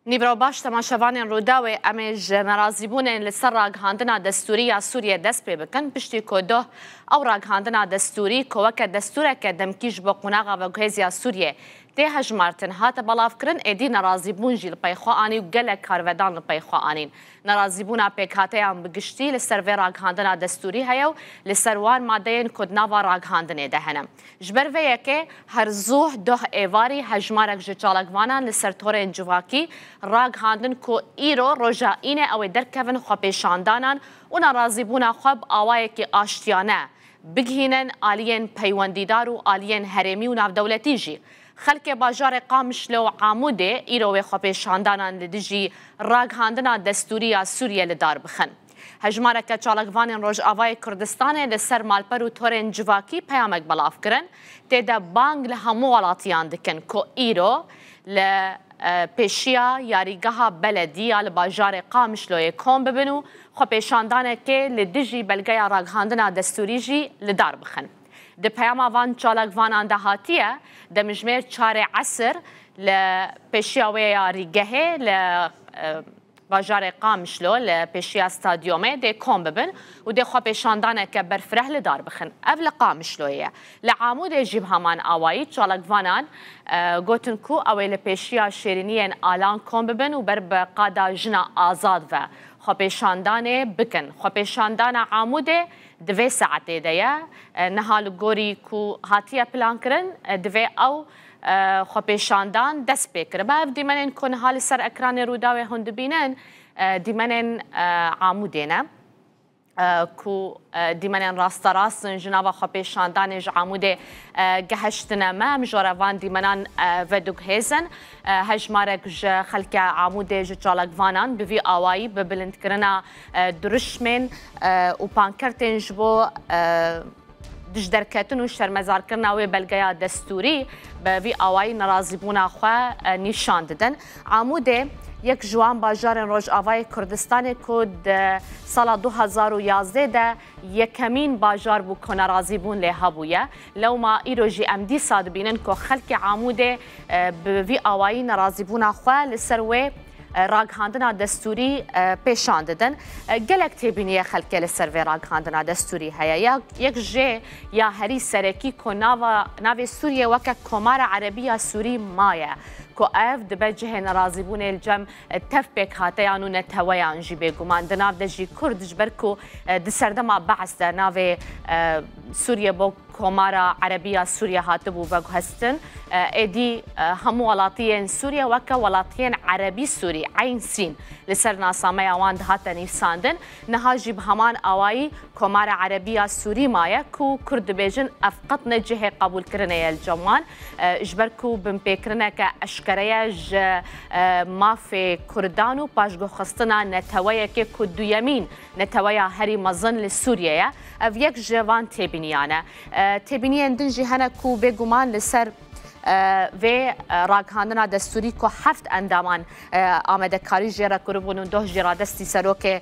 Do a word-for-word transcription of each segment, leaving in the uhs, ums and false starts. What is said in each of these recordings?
Nîvro baş, temaşevanên Rûdawê, em ê ji nerazîbûnên li ser ragihandina destûrî ya Sûriyê dest pê bikin. Piştî ku doh ew ragihandina destûrî ku weke destûreke demkî ji bo qonaxa veguhêz ya Sûriyê tê hejmartin hate belavkirin, êdî nerazîbûn jî li pey xwe anî û gelek karvedan li pey xwe anîn. Nerazîbûna pêkhateyan bi giştî li ser vê ragihandina destûrî heye û li ser wan madeyên ku di nava ragihandinê de hene. Ji ber vê yekê her zû doh êvarî hejmarek ji çalakvanan li ser torên civakî ragihandin ku îro roja înê ew ê derkevin xwepêşandanan û nerazîbûna xwe bi awayekî aştiyane bigihînin aliyên peywendîdar û aliyên herêmî û navdewletî jî. Xelkê bajarê Qamişlo û Amûdê îro wê xwepêşandanan li dijî ragihandina destûrî ya Sûriyê li dar bixin. Hejmareke çalakvanên Rojavayê Kurdistanê li ser malper û torên civakî peyamek belav kirin. Tê de bang li hemû welatiyan dikin ku îro li, e, pêşiya yarîgeha beledî ya li bajarê Qamişloyê kom bibin û xwepêşandanekê li dijî belgeya ragihandina destûrî jî li dar bixin. Di peyama van çalakvanan de hatiye, demjimêr çarê esir li pêşiya wê yarîgehê li, e, bajarê Qamişlo li pêşiya stadyomê dê kom bibin û dê xwepêşandaneke berfireh li dar bixin. Ev li Qamişloyê ye. Li Amûdê jî bi heman awayî çalakvanan, e, gotin ku ew ê li pêşiya şêrîniyên alan kom bibin û ber bi qada jina azad ve xwepêşandanê bikin. Xwepêşandana Amûdê di vê saetê de ye. E, niha li gorî ku hatiye plankirin, e, divê ew, e, xwepêşandan dest pê kiribe. Ev dîmenên ku niha li ser ekranê Rûdawê hûn dibînin, e, dîmenên, e, Amûdê ne, e, ku, e, dîmenên rasterast in ji nava xwepêşandanê ji Amûdê, e, gehiştine me. Em ji van dîmenan, e, vediguhêzin. E, hejmarek ji xelkê Amûdê ji çalakvanan bi vî awayî bi bilindkirina, e, dirişmên, e, û pankertên ji bo, e, dijderketin û şermezarkirina wê belgeya destûrî bi vî awayî nerazîbûna xwe, e, nîşan didin. Amûdê yek ji wan bajarên Rojavayê Kurdistanê ku di sala du hazar û yazdeh de yekemîn bajar bû ku nerazîbûn lê hebûye. Lewma îro jî em dîsa dibînin ku xelkê Amûdê, e, bi vî awayî nerazîbûna xwe li ser wê, e, ragihandina destûrî, e, pêşan didin. E, gelek têbîniyê xelkê li ser vê ragihandina destûrî heye. Ya yek jê ya herî serekî ku nava, navê Sûriyê weke Komara Erebî ya Sûrî maye, ku ev dibe cihê nerazîbûnê li cem, e, tev pêkhateyan û neteweyan jî bêguman. Di nav de jî Kurd, ji ber ku, e, di serdema Be's de navê, e, Sûriye bo Komara Erebî ya Sûriye hatibû veguhestin. E, êdî, e, hemû welatiyên Sûriye weke welatiyên Erebî Sûrî, Eyn Sîn, li ser nasameya wan dihate nivîsandin. Niha jî bi heman awayî Komara Erebî ya Sûrî maye ku Kurd dibêjin ev qet ne cihê qebûlkirinê ye li cem wan. E, ji ber ku binpêkirineke eşkere ye ji, e, mafê Kurdan û paşguhxistina neteweyekê ku duyemîn neteweya herî mezin li Sûriye ye. Ev yek ji van têbîniyan e. E, têbîniyên din jî hene ku bêguman li ser, e, vê, e, ragihandina destûrî ku heft endaman, e, amadekarî jê re kiribûn û doh jî radestî serokê, e,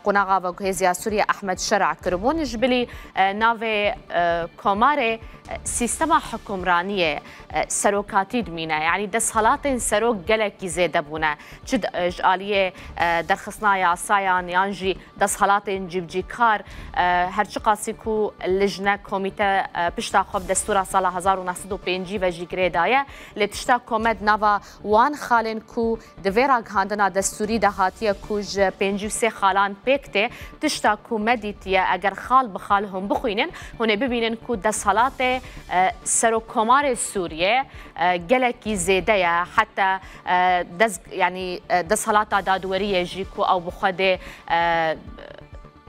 qonaxa veguhêz ya Sûriye Ehmed Şera kiribûn. Ji bilî, e, navê, e, komarê, e, sîstema hukimraniyê, e, serokatî dimîne. Yanî desthilatên serok gelekî zêde bûne. Çi d-, e, ji aliyê, e, derxistina yasayan yan jî desthilatên cîbicîkar, e, her çiqasî ku lijne, komîte, e, pişta xwe bi destûra sala hezar û neh sed û pêncî ve jî girê daye, lê tişta ku me di nava wan xalên ku di vê ragihandina destûrî de hatiye ku ji pêncî û sê xalan pêk tê, tişta ku me dîtiye, eger xal bi xal hûn bixwînin, hûn ê bibînin ku desthilatê, e, Serokkomarê Sûriyê, e, gelekî zêde ye. Heta, e, des-, yanî, e, desthilata dadweriyê jî ku ew bi xwe dê, e,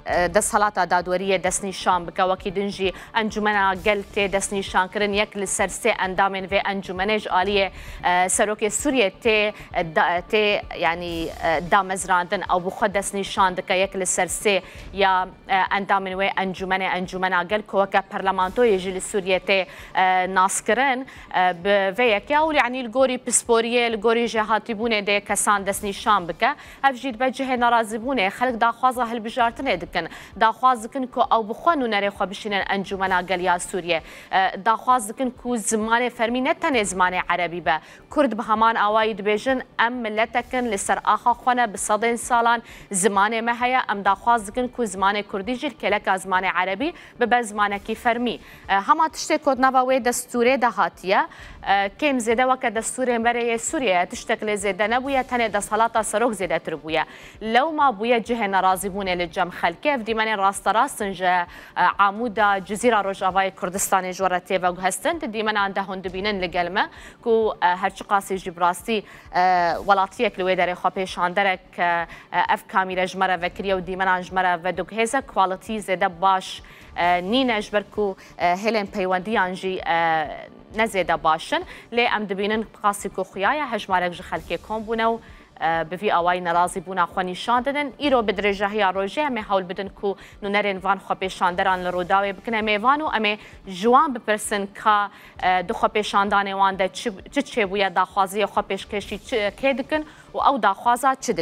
e, desthilata dadweriyê destnîşan bike. Wekî din jî Encûmena Gel tê destnîşankirin. Yek li ser sê endamên vê encûmenê ji aliyê, e, Serokê Sûriyê tê, e, da-, tê, yanî, e, damezrandin. Ew bi xwe destnîşan dike. Yek li ser sê ya, e, endamên wê encûmenê, Encûmena Gel, ku weke parlamentoyê jî li Sûriyê tê, e, naskirin, e, bi vê yekê û, yanî, li gorî pisporiyê, li gorî jêhatîbûnê dê kesan destnîşan bike. Ev jî dibe cihê nerazîbûnê, xelk daxwaza hilbijartinê dikin. dikin. Daxwaz dikin ku ew bi xwe nûnerê xwe bişînin Encûmena Gel ya Sûriyê. E, daxwaz dikin ku zimanê fermî ne tenê zimanê erebî be. Kurd bi heman awayî dibêjin, em miletek in, li ser axa xwe ne, bi sedên salan zimanê me heye. Em daxwaz dikin ku zimanê kurdî jî li kêleka zimanê erebî bibe zimanekî fermî. E, hema tiştê ku di nava wê destûrê de hatiye, e, kêm zêde weke destûrên berê yê Sûriyeyê tiştek lê zêde nebûye, tenê desthilata serok zêdetir bûye. Lewma bûye cihê nerazîbûnê li cem xelkê. Ev dîmenên rasterast in ji, e, Amûda, Cizîra Rojavayê Kurdistanê ji we re tê veguhestin. Di dîmenan de hûn dibînin li gel me ku, e, her çiqasî jî bi rastî, e, welatiyek li wê derê xwepêşanderek, e, e, ev kamîre ji me re vekiriye û dîmenan ji me re vediguhêze, quality zêde baş, e, nîne, ji ber ku, e, hêlên peywendiyan jî, e, ne zêde baş in. Lê em dibînin qasî ku xuya ye, hejmarek ji xelkê kom bûne û, e, bi vî awayî nerazîbûna xwe nîşan didin. Îro bi dirêjahiya rojê em ê hewl bidin ku nûnerên van xwepêşanderan li Rûdawê bikine mêvan û em ê ji wan bipirsin ka, e, di xwepêşandanê wan de çi, çi çêbûye, daxwaziya xwe pêşkêşî çi, kê dikin û ew daxwaza çi dikin.